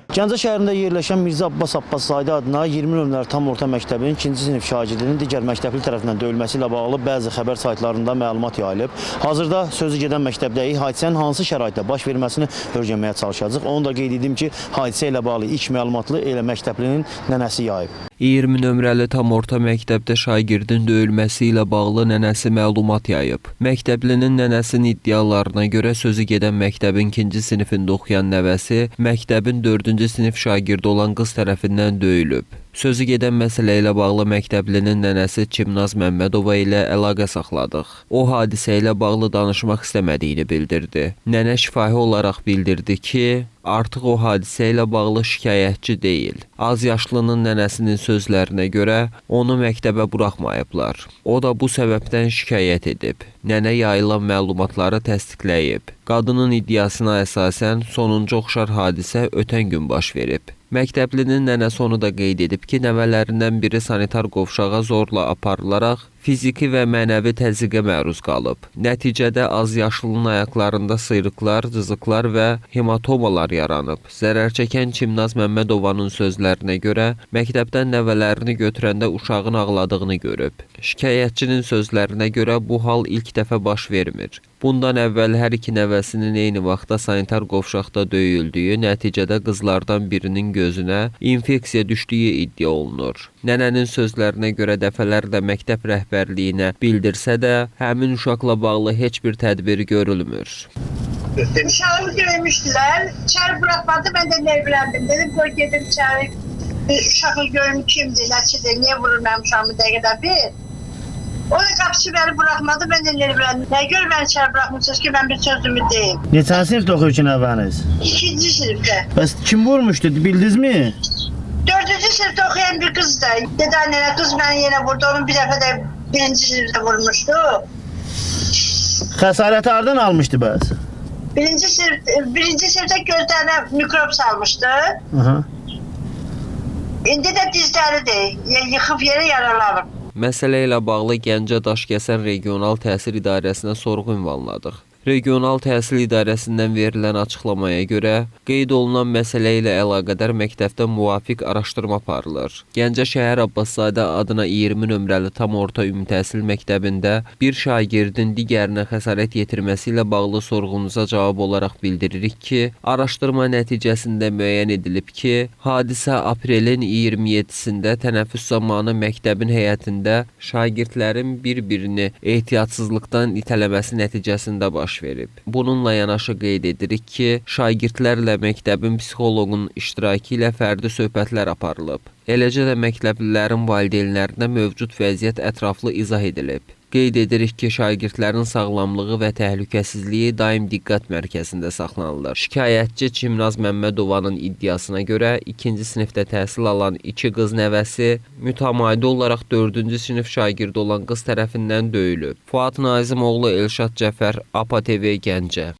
Gəncə şəhərində yerləşən Mirzə Abbas Abbaszadə adına 20 nömrəli tam orta məktəbin 2-ci sinif şagirdinin digər məktəbli tərəfindən döyülməsi ilə bağlı bəzi xəbər saytlarında məlumat yayılıb. Hazırda sözü gedən məktəbdəyik. Hadisənin hansı şəraitdə baş verməsini öyrənməyə çalışacağıq. Onu da qeyd edim ki, hadisə ilə bağlı ilk məlumatlı elə məktəblinin nənəsi yayıb. 20 nömrəli tam orta məktəbdə şagirdin döyülməsi ilə bağlı nənəsi məlumat yayıb. Məktəblinin nənəsinin iddialarına görə sözü gedən məktəbin 2-ci sinifində oxuyan nəvəsi məktəbin 4-cü sinif şagirdi olan qız tərəfindən döyülüb. Sözü gedən məsələ ilə bağlı məktəblinin nənəsi Çimnaz Məmmədova ilə əlaqə saxladıq. O hadisə ilə bağlı danışmaq istəmədiyini bildirdi. Nənə şifahi olaraq bildirdi ki, artıq o hadisə ilə bağlı şikayətçi deyil. Az yaşlının nənəsinin sözlərinə görə onu məktəbə buraxmayıblar. O da bu səbəbdən şikayət edib. Nənə yayılan məlumatları təsdiqləyib. Qadının iddiasına əsasən sonuncu oxşar hadisə ötən gün baş verib. Məktəblinin nənəsi onu da qeyd edib ki, nəvələrindən biri sanitar qovşağa zorla aparılaraq fiziki və mənəvi təzyiqə məruz qalıb. Nəticədə azyaşlının ayaqlarında sıyrıqlar, cızıqlar və hematomalar yaranıb. Zərər çəkən Çimnaz Məmmədovanın sözlərinə görə məktəbdən nəvələrini götürəndə uşağın ağladığını görüb. Şikayətçinin sözlərinə görə bu hal ilk dəfə baş vermir. Bundan əvvəl hər iki nəvəsinin eyni vaxtda sanitar qovşaqda döyüldüyü, nəticədə qızlardan birinin gözünə infeksiya düşdüyü iddia olunur. Nənənin sözlərinə görə dəfələrlə məktəb rəhbərliyinə bildirsə də, həmin uşaqla bağlı heç bir tədbir görülmür. Uşağımı döymüştüler. İçeri bırakmadı. Ben de nervlendim. Dedim koy gedim içeri. Bir uşağı görüm kimdi, neçidir, niye vurur benim uşağımı dəqiqədə bir. O da qapıçı beni bırakmadı. Ben de nervlendim. Ne gör beni içeri bırakmışsınız ki ben bir sözümü deyim. Neçənci sinifdə oxuyur ki nəvəniz? İkinci sınıfta. Bəs kim vurmuşdu, bildinizmi? Dördüncü sınıfta okuyan bir kız da. Dedi annene kız beni yine vurdu. Onun bir defa da birinci sınıfta vurmuştu. Xəsarəti hardan almışdı bəs? Birinci sınıfta gözlerine mikrop salmıştı. Aha. İndi de dizleridir. Yıkıp yere yaralanıp. Məsələ ilə bağlı Gəncə Daşkəsən Regional Təhsil İdarəsinə sorğu ünvanladıq. Regional Təhsil İdarəsindən verilən açıqlamaya görə, qeyd olunan məsələ ilə əlaqədar məktəbdə müvafiq araşdırma aparılır. Gəncə şəhər Abbaszadə adına 20 nömrəli tam orta ümumi təhsil məktəbində bir şagirdin digərinə xəsarət yetirməsi ilə bağlı sorğumuza cavab olaraq bildiririk ki, araşdırma nəticəsində müəyyən edilib ki, hadisə aprelin 27-sində tənəffüs zamanı məktəbin həyətində şagirdlərin bir-birini ehtiyatsızlıqdan itələməsi nəticəsində baş verib. Bununla yanaşı qeyd edirik ki, şagirdlərlə məktəbin psixoloqunun iştirakı ilə fərdi söhbətlər aparılıb. Eləcə də məktəblilərin valideynlərinə mövcud vəziyyət ətraflı izah edilib. Qeyd edirik ki, şagirdlərin sağlamlığı və təhlükəsizliyi daim diqqət mərkəzində saxlanılır. Şikayətçi Çimnaz Məmmədovanın iddiasına görə 2-ci sinifdə təhsil alan iki qız nəvəsi mütəmadi olaraq 4-cü sinif şagirdi olan qız tərəfindən döyülüb. Fuad Nazimoğlu, Elşad Cəfər, APA TV Gəncə.